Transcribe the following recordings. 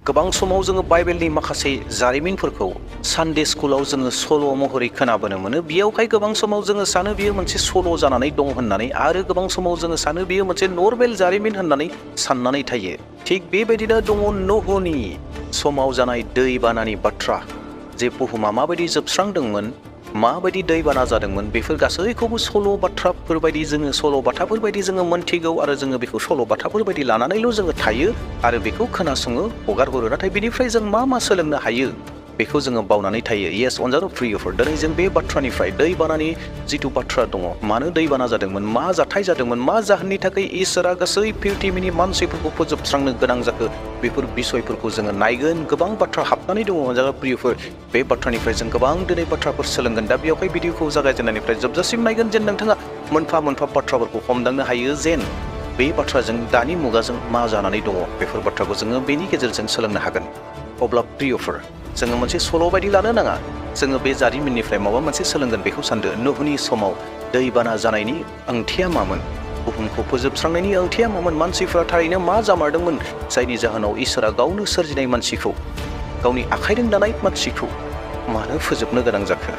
गोबां समाव जोङो बाइबेलनि माखासे जारिमिनफोरखौ सानडे स्कुलाव जोङो सल' महरै खोनाबोनो मोनो। बेयावहाय गोबां समाव जोङो सानो बियो मोनसे सल' जानानै दं होननानै, आरो गोबां समाव जोङो सानो बियो मोनसे नर्मेल जारिमिन होननानै साननानै थायो। थिग बेबायदिनो दङ नोहनि समाव जानाय दैबानानि बाथ्रा, जे बुहुमा माबायदि जोबस्रांदोंमोन, माबायदि दैबाना जादोंमोन, बेफोर गासैखौबो सल' बाथ्राफोरबायदि जोङो सल' बाथाफोरबायदि जोङो मोनथिगौ, आरो जोङो बेखौ सल' बाथाफोरबायदि लानानैल' जोङो थायो आरो बेखौ खोनासङो, हगारहरो। नाथाय बेनिफ्राय जों मा सोलोंनो हायो बेखौ जोङो बावनानै थायो। येस अनजालु प्रियफोर, दिनै जों बे बाथ्रानिफ्राय, दैबानानि जिथु बाथ्रा दङ, मानो दैबाना जादोंमोन, मा जाथाय जादोंमोन, मा जाहोननि थाखाय इसोरा गासै पृथिबिनि मानसिफोरखौ फोजोबस्रांनो गोनां जाखो, बेफोर बिसयफोरखौ जोङो नायगोन। गोबां बाथ्रा हाबनानै दङ अनजालु प्रियफोर, बे बाथ्रानिफ्राय जों गोबां दिनै बाथ्राफोर सोलोंगोन। दा बेयावहाय भिडिअखौ जागायजेननायनिफ्राय जोबजासिम नायगोन, जेन नोंथाङा मोनफा मोनफा बाथ्राफोरखौ हमदांनो हायो, जेन बे बाथ्राजों दानि मुगाजों मा जानानै दङ, बेफोर बाथ्राखौ जोङो बेनि गेजेरजों सोलोंनो हागोन। अब्ला प्रियफोर, जोङो मोनसे सल' बायदि लानो नाङा, जोङो बे जारिमिननिफ्राय माबा मोनसे सोलोंगोन बेखौ सानदो। नोहनि समाव दैबाना जानायनि ओंथिया मामोन, बुहुमखौ फोजोबस्रांनायनि ओंथिया मामोन, मानसिफ्रा थारैनो मा जामारदोंमोन, जायनि जाहोनाव इसोरा गावनो सोरजिनाय मानसिखौ, गावनि आखाइजों दानाय मानसिखौ मानो फोजोबनो गोनां जाखो,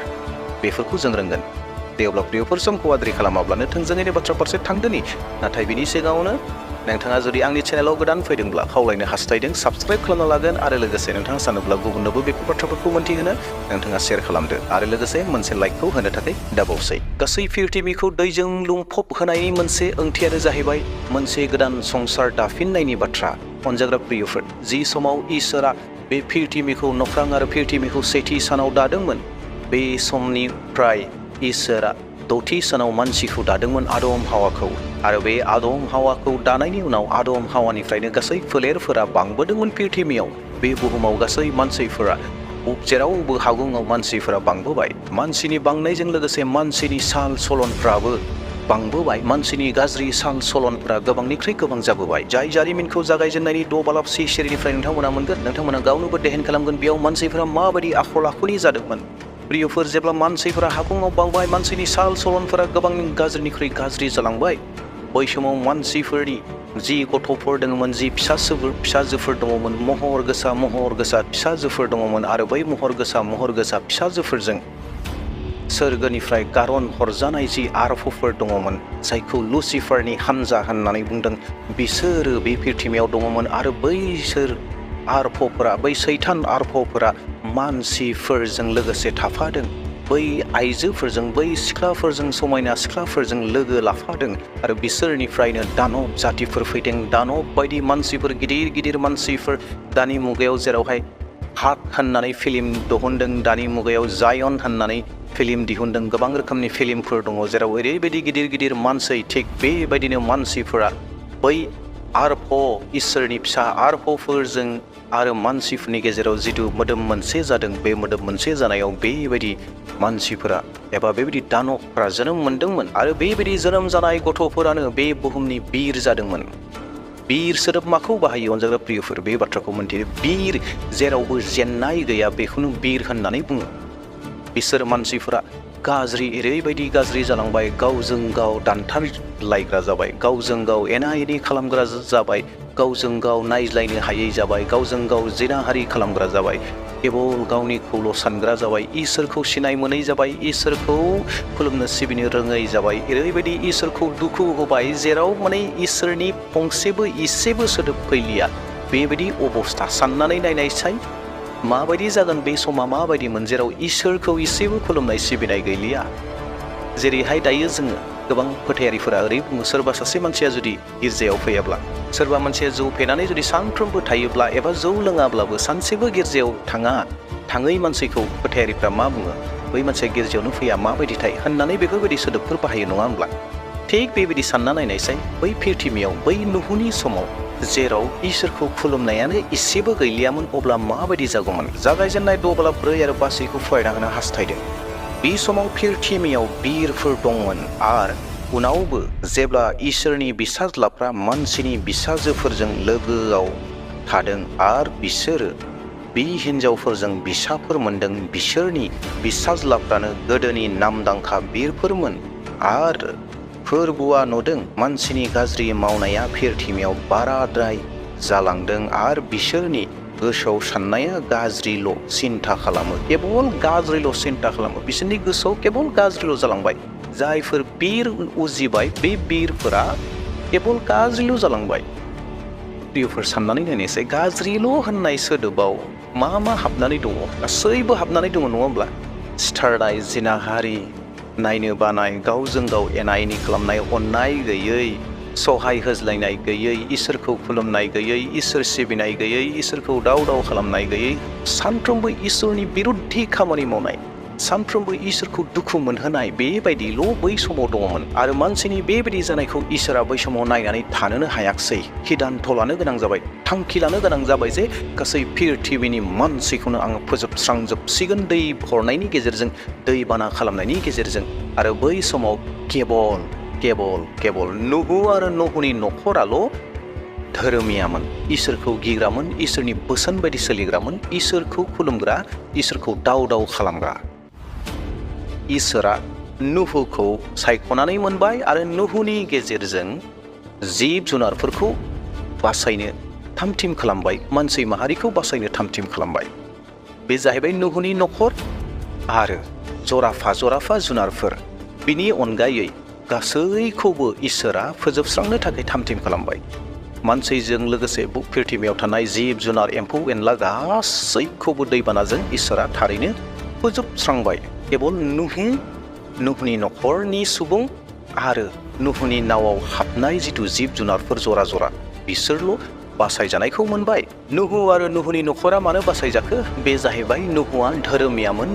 बेफोरखौ जों रोंगोन। दे अब्ला प्रियफोर, समखौ आद्रि खालामाब्लानो थोंजोङैनो बाथ्रा फारसे थांदोनि। नाथाय बिनि सिगाङावनो नोंथाङा जुदि आंनि चेनेलाव गोदान फैदोंब्ला खावलायनो हास्थायदों साबस्क्राइब खालामना लागोन, आरो लोगोसे नोंथाङा सानोब्ला गुबुननोबो बेफोर बाथ्राफोरखौ मोनथिहोनो नोंथाङा शेयार खालामदो, आरो लोगोसे मोनसे लाइकखौ होनो थाखाय दाबावसै। गासै पृथिबिखौ दैजों लुंफब होनायनि मोनसे ओंथियानो जाहैबाय मोनसे गोदान संसार दाफिननायनि बाथ्रा। अनजाग्रा प्रियफोर, जि समाव इसोरा बे पृथिबिखौ, नख्रां आरो पृथिबिखौ सेथि सानाव दादोंमोन, बे समनिफ्राय इसोरा द'थि सानाव मानसिखौ दादोंमोन, आदम हावाखौ। आरो बे आदम हावाखौ दानायनि उनाव आदम हावानिफ्रायनो गासै फोलेरफोरा बांबोदोंमोन पृथिबियाव। बे बुहुमाव गासै मानसिफोरा, जेरावबो हागुङाव मानसिफोरा बांबोबाय। मानसिनि बांनायजों लोगोसे मानसिनि साल सलनफ्राबो बांबोबाय। मानसिनि गाज्रि साल सलनफ्रा गोबांनिख्रुइ गोबां जाबोबाय। जाय जारिमिनखौ जागायजेननायनि 6 बालाब 6 सिरिनिफ्राय नोंथांमोना मोनगोन, नोंथांमोना गावनोबो देहेन खालामगोन। बेयाव मानसिफोरा माबायदि आखल आखुनि जादोंमोन। प्रियफोर, जेब्ला मानसिफोरा हागुङाव बांबाय, मानसिनि साल सलनफोरा गोबां गाज्रिनिख्रुइ गाज्रि जालांबाय। बै समाव मानसिफोरनि जि गथ'फोर दङमोन, जि फिसाजोफोर दङमोन, महर गोसा फिसाजोफोर दङमोन, आरो बै महर गोसा फिसाजोफोरजों सोरगोनिफ्राय गारन हरजानाय जि आरफोर दङमोन, जायखौ लुसिफारनि हानजा होननानै बुंदों, बिसोरो बे पृथिबियाव दङमोन। आरो बैसोर आरफफोरा, बै सैतान आरफफोरा मानसिफोरजों लोगोसे थाफादों। बै आइजोफोरजों, बै सिख्लाफोरजों, समायना सिख्लाफोरजों लोगो लाफादों। आरो बिसोरनिफ्रायनो दानब जातिफोर फैदों, दानब बायदि मानसिफोर, गिदिर गिदिर मानसिफोर। दानि मुगायाव जेरावहाय हाक होननानै फिल्म दिहुनदों, दानि मुगायाव जायन होननानै फिल्म दिहुनदों, गोबां रोखोमनि फिल्मफोर दङ जेराव ओरैबायदि गिदिर गिदिर मानसि, थिग बेबायदिनो मानसिफोरा बै आरफ, इसोरनि फिसा आरफफोरजों आरो मानसिफोरनि गेजेराव जिथु मोदोम मोनसे जादों, बे मोदोम मोनसे जानायाव बेबायदि मानसिफोरा एबा बेबायदि दानबफोरा जोनोम मोनदोंमोन। आरो बेबायदि जोनोम जानाय गथ'फोरानो बे बुहुमनि बिर जादोंमोन। बिर सोदोब माखौ बाहायो अनजाग्रा प्रियफोर, बे बाथ्राखौ मोनथियो। बिर, जेरावबो जेननाय गैया, बेखौनो बिर होननानै बुङो। बिसोर मानसिफोरा गाज्रि, ओरैबायदि गाज्रि जालांबाय, गावजों गाव दानथारलायग्रा जाबाय, गावजों गाव एना एनि खालामग्रा जाबाय, गावजों गाव नायज्लायनो हायै जाबाय, गावजों गाव जिनाहारि खालामग्रा जाबाय, केबल गावनिखौल' सानग्रा जाबाय, इसोरखौ सिनाय मोनै जाबाय, इसोरखौ खुलुमनो सिबिनो रोङै जाबाय। ओरैबायदि इसोरखौ दुखु होबाय, जेराव माने इसोरनि फंसेबो इसेबो सोदोब फैलिया। बेबायदि अबस्था साननानै नायनायसाय, माबायदि जागोन बे समा, माबायदिमोन जेराव इसोरखौ इसेबो खुलुमनाय सिबिनाय गैलिया। जेरैहाय दायो जोङो गोबां फोथायारिफोरा ओरै बुङो, सोरबा सासे मानसिया जुदि गिर्जायाव फैयाब्ला, सोरबा मानसिया जौ फेनानै जुदि सानफ्रोमबो थायोब्ला एबा जौ लोङाब्लाबो सानसेबो गिर्जायाव थाङै मानसिखौ फोथायारिफ्रा मा बुङो, बै मानसिया गिर्जायावनो फैया, माबायदिथाय होननानै बेफोरबायदि सोदोबफोर बाहायो, नङा होनब्ला? थिग बेबायदि सानना नायनायसाय, बै पृथिबियाव, बै नुहुनि समाव जेराव इसोरखौ खुलुमनायानो इसेबो गैलियामोन, अब्ला माबायदि जागौमोन? जागायजेननाय 6 बालाब 4 आरो 5 फरायना होनो हास्थायदों। बे समाव पृथिबियाव बिरफोर दंमोन, आरो उनावबो जेब्ला इसोरनि बिसाज्लाफ्रा मानसिनि बिसाजोफोरजों लोगोआव थादों, आरो बिसोरो बे हिन्जावफोरजों बिसाफोर मोनदों, बिसोरनि बिसाज्लाफ्रानो गोदोनि नामदांखा बिरफोरमोन। आरो फोरबुआ नुदों मानसिनि गाज्रि मावनाया पृथिबियाव बाराद्राय जालांदों, आरो बिसोरनि गोसोआव साननाया गाज्रिल' सिन्था खालामो, केबल गाज्रिल' सिन्था खालामो। बिसोरनि गोसोआव केबल गाज्रिल' जालांबाय। जायफोर बिर उजिबाय बे बिरफोरा केबल गाज्रिल' जालांबाय। प्रियफोर साननानै नायनोसै गाज्रिल' होननाय सोदोबाव मा मा हाबनानै दङ? गासैबो हाबनानै दङ नङा होमब्ला? सिथारनाय, जिनाहारि, नायनो बानाय, गावजों गाव एना एनि खालामनाय, अननाय गैयै, सहाय होज्लायनाय गैयै, इसोरखौ खुलुमनाय गैयै, इसोर सिबिनाय गैयै, इसोरखौ दाव दाव खालामनाय गैयै, सानफ्रोमबो इसोरनि बिरुद्धि खामानि मावनाय, सानफ्रोमबो इसोरखौ दुखु मोनहोनाय, बेबायदिल' बै समाव दङमोन। आरो मानसिनि बेबायदि जानायखौ इसोरा बै समाव नायनानै थानोनो हायाखसै। सिदान्थ' लानो गोनां जाबाय, थांखि लानो गोनां जाबाय जे गासै पृथिबिनि मानसिखौनो आङो फोजोबस्रांजोबसिगोन दै हरनायनि गेजेरजों, दैबाना खालामनायनि गेजेरजों। आरो बै समाव केबल नुहु आरो नुहुनि न'खराल' धोरोमियामोन, इसोरखौ गिग्रामोन, इसोरनि बोसोन बायदि सोलिग्रामोन, इसोरखौ खुलुमग्रा, इसोरखौ दाव दाव खालामग्रा। इसोरा नुहुखौ सायख'नानै मोनबाय आरो नुहुनि गेजेरजों जिब जुनारफोरखौ बासायनो थामथिम खालामबाय, मानसि माहारिखौ बासायनो थामथिम खालामबाय। बे जाहैबाय नुहुनि न'खर आरो जराफा जुनारफोर। बिनि अनगायै गासैखौबो इसोरा फोजोबस्रांनो थाखाय थामथिम खालामबाय। मानसिजों लोगोसे पृथिबियाव थानाय जिब जुनार, एम्फौ एनला गासैखौबो दैबानाजों इसोरा थारैनो फोजोबस्रांबाय। केबल नुहुनि न'खरनि सुबुं आरो नुहुनि नावआव हाबनाय जिथु जिब जुनारफोर जरा बिसोरल' बासायजानायखौ मोनबाय। नुहु आरो नुहुनि न'खरा मानो बासायजाखो? बे जाहैबाय नुहुआ धोरोमियामोन,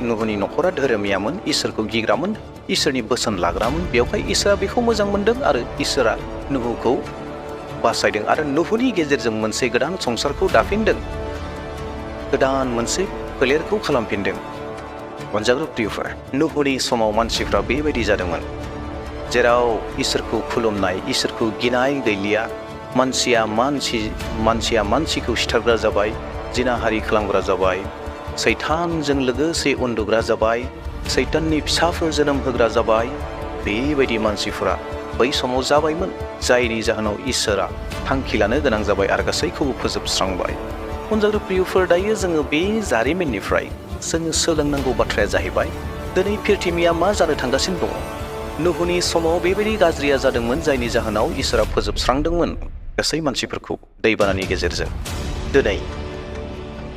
नुहुनि न'खरा धोरोमियामोन, इसोरखौ गिग्रामोन, इसोरनि बोसोन लाग्रामोन। बेवहाय इसोरा बेखौ मोजां मोनदों आरो इसोरा नुहुखौ बासायदों आरो नुहुनि गेजेरजों मोनसे गोदान संसारखौ दाफिनदों, गोदान मोनसे फोलेरखौ खालामफिनदों। अनजाग्रा प्रियफोर, नुहुनि समाव मानसिफ्रा बेबायदि जादोंमोन जेराव इसोरखौ खुलुमनाय, इसोरखौ गिनाय गैलिया। मानसिया मानसिखौ सिथारग्रा जाबाय, जिनाहारि खालामग्रा जाबाय, सैतानजों लोगोसे उन्दुग्रा जाबाय, सैताननि फिसाफोर जोनोम होग्रा जाबाय। बेबायदि मानसिफोरा बै समाव जाबायमोन, जायनि जाहोनाव इसोरा थांखि लानो गोनां जाबाय आरो गासैखौबो फोजोबस्रांबाय। अनजाग्रा प्रियफोर, दायो जोङो बे जारिमिननिफ्राय जोङो सोलोंनांगौ बाथ्राया जाहैबाय दिनै पृथिबिया मा जानो थांगासिनो दङ। नुहुनि समाव बेबायदि गाज्रिया जादोंमोन जायनि जाहोनाव इसोरा फोजोबस्रांदोंमोन गासै मानसिफोरखौ दैबानानि गेजेरजों। दिनै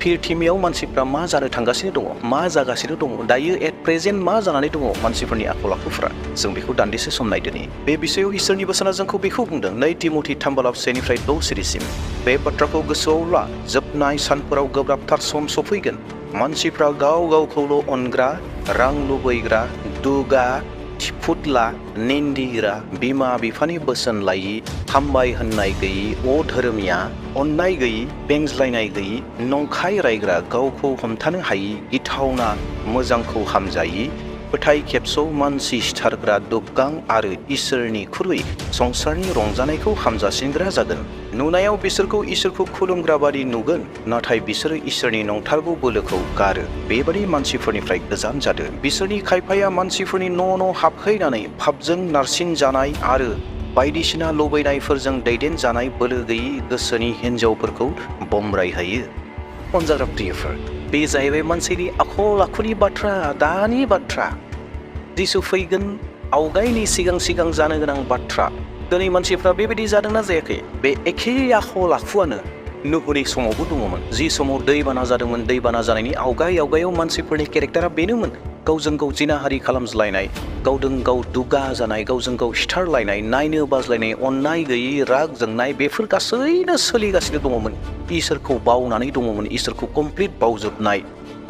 पृथिबियाव मानसिफ्रा मा जानो थांगासिनो दङ, मा जागासिनो दङ, दायो एट प्रेजेन्ट मा जानानै दङ मानसिफोरनि आखल आखुफ्रा, जों बेखौ दान्दिसे सम नायदोनि। बे बिषयाव इसोरनि बोसोना जोंखौ बेखौ बुंदों, 2 तिमथि 3:6 बे बाथ्राखौ गोसोआव ला, जोबनाय सानफोराव गोब्राबथार सम सफैगोन। मानसिफ्रा गाव गावखौल' अनग्रा, रां लुबैग्रा, दुगा, फुथला, निन्दिग्रा, बिमा बिफानि बोसोन लायि, हामबाय होननाय गैयि, अधोरोमिया, अननाय गैयि, बेंज्लायनाय गैयि, नंखाय रायग्रा, गावखौ हमथानो हायि, गिथावना, मोजांखौ हामजायि, फोथाय खेबस' मानसि सिथारग्रा, दुग्गां आरो इसोरनिख्रुइ संसारनि रंजानायखौ हामजासिनग्रा जागोन। नुनायाव बिसोरखौ इसोरखौ खुलुमग्रा बादि नुगोन, नाथाय बिसोरो इसोरनि नंथारगौ बोलोखौ गारो। बेबादि मानसिफोरनिफ्राय गोजान जादो। बिसोरनि खायफाया मानसिफोरनि न' हाबहैनानै पापजों नारसिन जानाय आरो बायदिसिना लुबैनायफोरजों दैदेनजानाय बोलो गैयि गोसोनि हिन्जावफोरखौ बमब्रायहैयो। अनजाग्रा प्रियफोर, बे जाहैबाय मानसिनि आखल आखुनि बाथ्रा, दानि बाथ्रा। जिसु फैगोन आवगायनि सिगां जानो गोनां बाथ्रा। दिनै मानसिफ्रा बेबायदि जादोंना जायाखै? बे एखे आखल आखुआनो नुहुनि समावबो दङमोन। जि समाव दैबाना जादोंमोन, दैबाना जानायनि आवगायाव मानसिफोरनि केरेक्टारा बेनोमोन, गावजों गाव जिनाहारि खालामज्लायनाय, गावजों गाव दुगा जानाय, गावजों गाव सिथारलायनाय, नायनो बाज्लायनाय, अननाय गैयै, राग जोंनाय, बेफोर गासैनो सोलिगासिनो दङमोन। इसोरखौ बावनानै दङमोन, इसोरखौ कमप्लिट बावजोबनाय।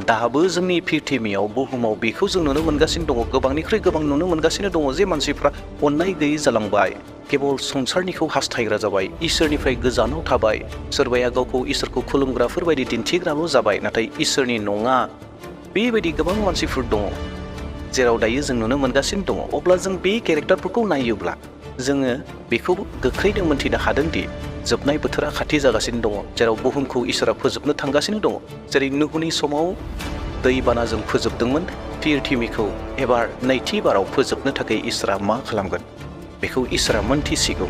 दाबो जोंनि पृथिबियाव, बुहुमाव बेखौ जों नुनो मोनगासिनो दङ, गोबांनिख्रुइ गोबां नुनो मोनगासिनो दङ जे मानसिफ्रा अननाय गैयै जालांबाय, केबल संसारनिखौ हास्थायग्रा जाबाय, इसोरनिफ्राय गोजानाव थाबाय। सोरबाया गावखौ इसोरखौ खुलुमग्राफोर बायदि दिन्थिग्राल' जाबाय, नाथाय इसोरनि नङा। बेबायदि गोबां मानसिफोर दङ जेराव दायो जों नुनो मोनगासिनो दङ। अब्ला जों बे केरेक्टारफोरखौ नायोब्ला जोङो बेखौ गोख्रैनो मोनथिनो हादोंदि जोबनाय बोथोरा खाथि जागासिनो दङ, जेराव बुहुमखौ इसोरा फोजोबनो थांगासिनो दङ। जेरै नुहुनि समाव दैबानाजों फोजोबदोंमोन, पृथिबिखौ एबार नैथि बाराव फोजोबनो थाखाय इसोरा मा खालामगोन बेखौ इसोरा मोनथिसिगौ।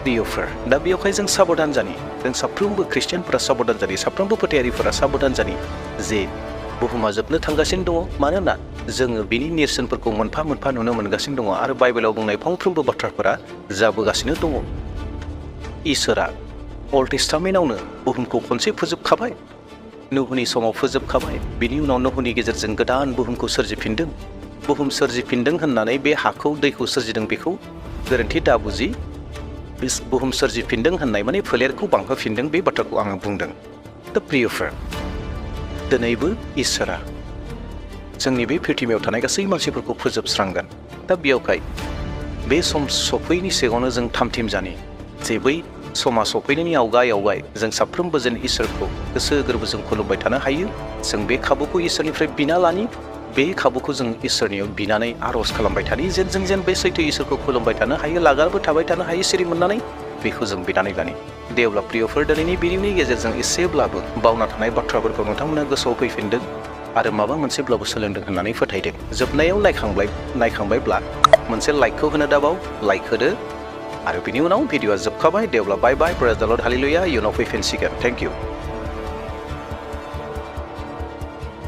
प्रियफोर, दा बेवहाय जों साबधान जानि। जों साफ्रोमबो ख्रिस्टियानफोरा साबधान जानि साफ्रोमबो फोथायारिफोरा साबधान जानि जे बुहुमा जोबनो थांगासिनो दङ मानोना जोङो बिनि नेरसोनफोरखौ मोनफा मोनफा नुनो मोनगासिनो दङ आरो बाइबेलाव बुंनाय फंफ्रोमबो बाथ्राफोरा जाबोगासिनो दङ इसोरा अल्ड टेस्टामेन्टआवनो बुहुमखौ खनसे फोजोबखाबाय नहुनि समाव फोजोबखाबाय बिनि उनाव नहुनि गेजेरजों गोदान बुहुमखौ सोरजिफिनदों बुहुम सोरजिफिनदों होननानै बे हाखौ दैखौ सोरजिदों बेखौ गोरोन्थि दाबुजि बे बुहुम सोरजिफिनदों होननाय माने फोलेरखौ बांहोफिनदों बे बाथ्राखौ आङो बुंदों दा प्रियफोर दिनैबो इसोरा जोंनि बे पृथिबियाव थानाय गासै मानसिफोरखौ फोजोबस्रांगोन दा बेयावहाय बे सम सफैनि सिगाङावनो जों थामथिम जानि जे बै समा सफैनायनि आवगाय जों साफ्रोमबो जेन इसोरखौ गोसो गोरबोजों खुलुमबाय थानो हायो जों बे खाबुखौ इसोरनिफ्राय बिना लानि बे खाबुखौ जों इसोरनियाव बिनानै आर'ज खालामबाय थानि जेन बे सैथो इसोरखौ खुलुमबाय थानो हायो लागारबो थाबाय थानो हायो सिरि मोननानै बेखौ जों बिनानै लानि दे अब्ला प्रियफोर दिनैनि बिनिनि गेजेरजों एसेब्लाबो बावना थानाय बाथ्राफोरखौ नोंथांमोना गोसोआव फैफिनदों आरो माबा मोनसेब्लाबो सोलोंदों होननानै फोथायदों जोबनायाव नायखांबायब्ला मोनसे लाइकखौ होनो दाबाव लाइक होदो आरो बिनि उनाव भिडिअआ जोबखाबाय दे अब्ला बाय बाय प्रेज द लर्ड हालेलुया इयुनाव फैफिनसिगोन थेंक इउ